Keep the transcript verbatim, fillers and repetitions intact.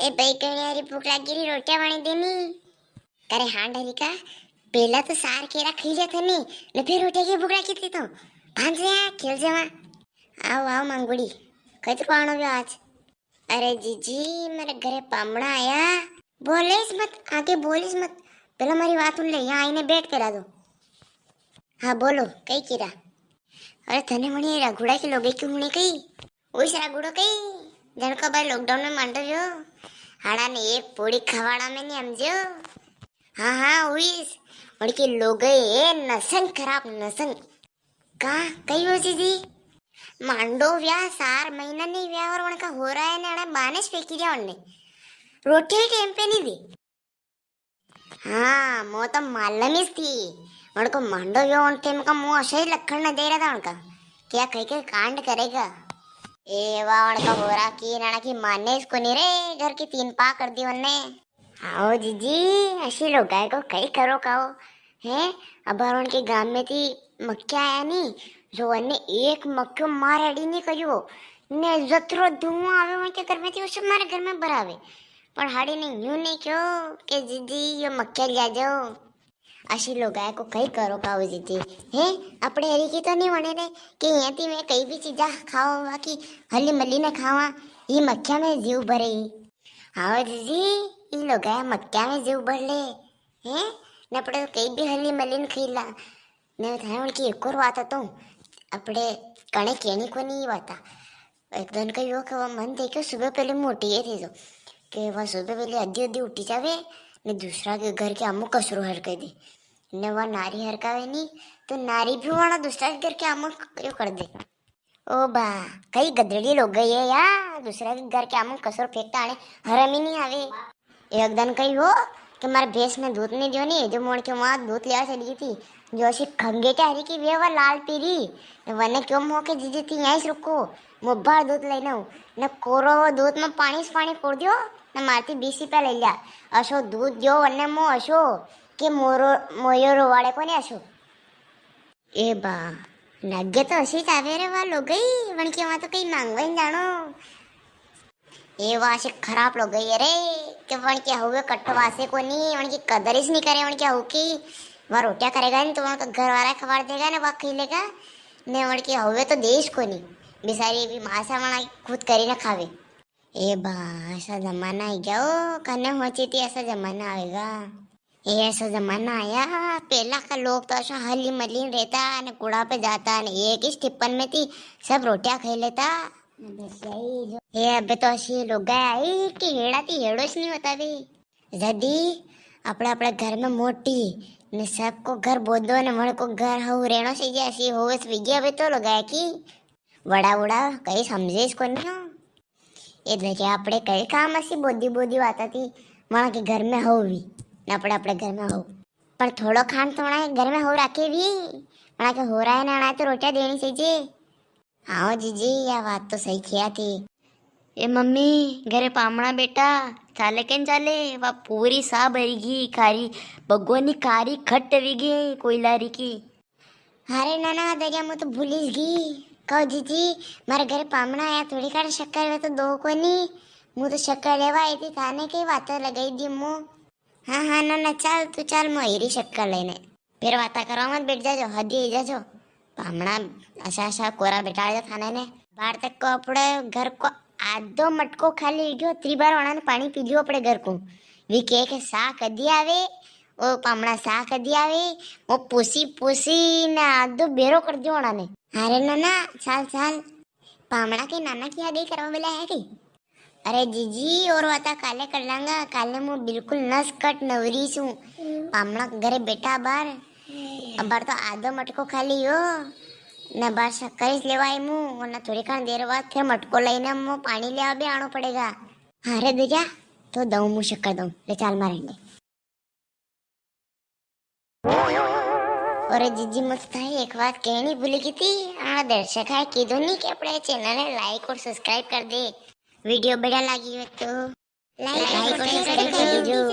ए भाई, कणी यारी भूख लागी री, रोटियां बणी देनी। करे हाँ डरिका, पेला तो सार केरा खाई लिया था नी, ने फिर रोटियां की भूख लागी थी तो। भांज रे, खेल जावा। आओ, आओ मांगुड़ी, कद को आणो व्यो आज? अरे जीजी, मारे घरे पामणा आया। बोलीस मत, आगे बोलीस मत, पेला मारी बात सुन ले, यहाँ आईने बैठ पेला तो। हाँ बोलो, कई कीरा? अरे थने वणी रघुड़ा की लोगे क्यों हुणी कई? उस रघुड़ो कई, जण को भाई lockdown में मांडो व्यो, हाड़ा ने एक पूड़ी खवाड़ा में नी हमज्यो। हाँ, हाँ, उस, वण की लोगे ए नसंग खराब नसंग। का, कई हो जीजी? मांडो व्या, सार महीना नी व्या और वणका होरा है ने अणे बाने ज फेंकी दिया वणने। रोटी ही टेम पे नी दी। हाँ, मो तो मालूम ही थी। वणको मांडो व्यो उन टेम का मुंह अशे ही लखण न दे रहा था वणका। क्या कई कई कांड करेगा। ए वा, वणका होरा की नाना की माने इसको नी रे, घर की तीन पा कर दी वणने। आओ जीजी, अशी लोगाय को कई करो काओ, हैं? अबार वणके गाम में थी मक्या आया नी, जो वणने एक मक्यो मार हाड़ी नी करियो, ने जतरो धुआं आवे वणके घर में थी, वो सब मारे घर में भरावे। पण हाड़ी ने यूं नी क्यो के जीजी, यो मक्या लिया जाओ। अशी लोगाय को कई करो काओ जीजी, हैं? अपणे हरी की तो नी वणे रे, के यहाँ थी मैं कई भी चीजा खावा की हली मली ने खावा, ये मक्या में जीव भरे। हाँ जीजी, ई लोगाया मक्या में जीव भर ले, हैं? ने अपणे कई भी हली मलिन खीला। ने थाने उनकी एक और बात तो, अपणे कणे केनी कोनी ई बात। एक दिन कई हो के वा मन देखो सुबह पेले मोटी है थी जो, के वा सुबह पेले आधी आधी उठी जावे, ने दूसरा के घर के आमू कसरो हर कर दे। ने वा नारी हरकावे नी, तो नारी भी वाला दूसरा के घर के आमू यो कर दे। ओ बा, कई गधेड़ी लोगाय है या, दूसरा के घर के आमू कसरो फेंकता आने हरम ही नी आवे। एक दिन कई हो कि मारे भैंस ने दूध नी दियो नी, जो मोड़ के वहां दूध लेवा चली गई थी, जो अशी खंगेटा हरी की वे वा लाल पीरी, ने वने क्यों मो के जीजी थी यहीं से रुको, मो बार दूध लेने हूँ, ने कोरो वो दूध में पानी से पानी कोर दियो, ने मारती बीस रुपया ले लिया। अशो दूध दियो वने मो अशो के मोरो, मोयो रोवाड़े कोने अशो। ए बा, लागे तो अशी ज आवे रे वा लोगाई, वणके वां तो कई मांगवा ही जाणो। ए वा अशी खराब लोगाई है रे, के वणके हुए कटवासे कोनी, वणकी कदर ही नी करे, वणके हु की, वा रोटियां करेगा नी तो वणका घर वाला खवाड़ देगा ने वा खई लेगा, ने वणके हुए तो देश कोनी, बेचारी भी मासा वणा खुद करी ने खावे। ए बा, असा जमाना आई गया ओ, कने होची थी असा जमाना आवेगा। ए असा जमाना आया, पेला का लोग तो असा हली मली रेता ने कुड़ा पे जाता ने एक ही टिप्पन में थी सब रोटियां खाई लेता। ए अबे तो अशी लोगाय आई कि हेड़ा थी हेड़ो स नी बतावे। जदी अपणे अपणे घर में मोटी ने सबको घर बोदो ने वणको घर हऊ रेणो चइजे, अशी होवस विगी अबे तो लोगाय की। वड़ा वड़ा कई समझे इसको नी हो। ए देखे, आपणे कई काम असी बोदी बोदी वाता थी, वणा के घर में हो भी, ने आपणे, आपणे घर में हो। पण थोड़ो खान तो वणा के घर में हो राखे भी, वणा के हो रहा है ना, वणा तो रोटियां देनी चइजे। हाँ जीजी, या बात तो सही किया थी। ए मम्मी, घरे पामणा बेटा, चाले के न चाले? वा पूरी सा भरी गई, खारी, भगवान नी खारी खट वी गई कोयला री की। अरे नाना, दरिया, मु तो भूली गई। कहो जीजी, मारे घरे पामणा आया, थोड़ी खान शक्कर वे तो दो कोनी। मु तो शक्कर लेवा आई थी, थाने कई बात लगाई दी मु। हाँ, हाँ, नाना, चाल, तू चाल, मु आई री शक्कर लेने। फिर बाता करवा मत बैठ जाजो, हदी आई जाजो। पामणा असा, असा कोरा बैठाड़ जा थाने ने। बार तक को अपणे घर को आधो मटको खाली हो गयो, त्री बार वणा ने पाणी पी लियो अपणे घर को। वी के के सा कदी आवे, ओ पामणा सा कदी आवे, ओ पूसी पूसी ने आधो बेरो कर दियो वणा ने। अरे नाना, चाल, चाल। पामणा के नाना की आगे करवा बोला है के? अरे जीजी, और वाता काले कर लांगा, काले मु बिल्कुल नस कट नवरी सु। पामणा घरे बैठा बार, अबार तो आधो मटको खाली हो, न बार शक्कर ईस लेवा आई मु, वरना थोड़ी खान देर बाद फिर मटको लेने मु पाणी लेवा भी आणो पड़ेगा। अरे दरिया, तो दऊं मु शक्कर दऊं, ले चाल मारेंगे। अरे जीजी, मु तो थाई एक बात कहनी भूली गई थी। आ दर्शक है, कीधो नी कि अपणे channel ने like और subscribe कर दे। Video बढ़िया लागी हो तो like और subscribe कर दीजो।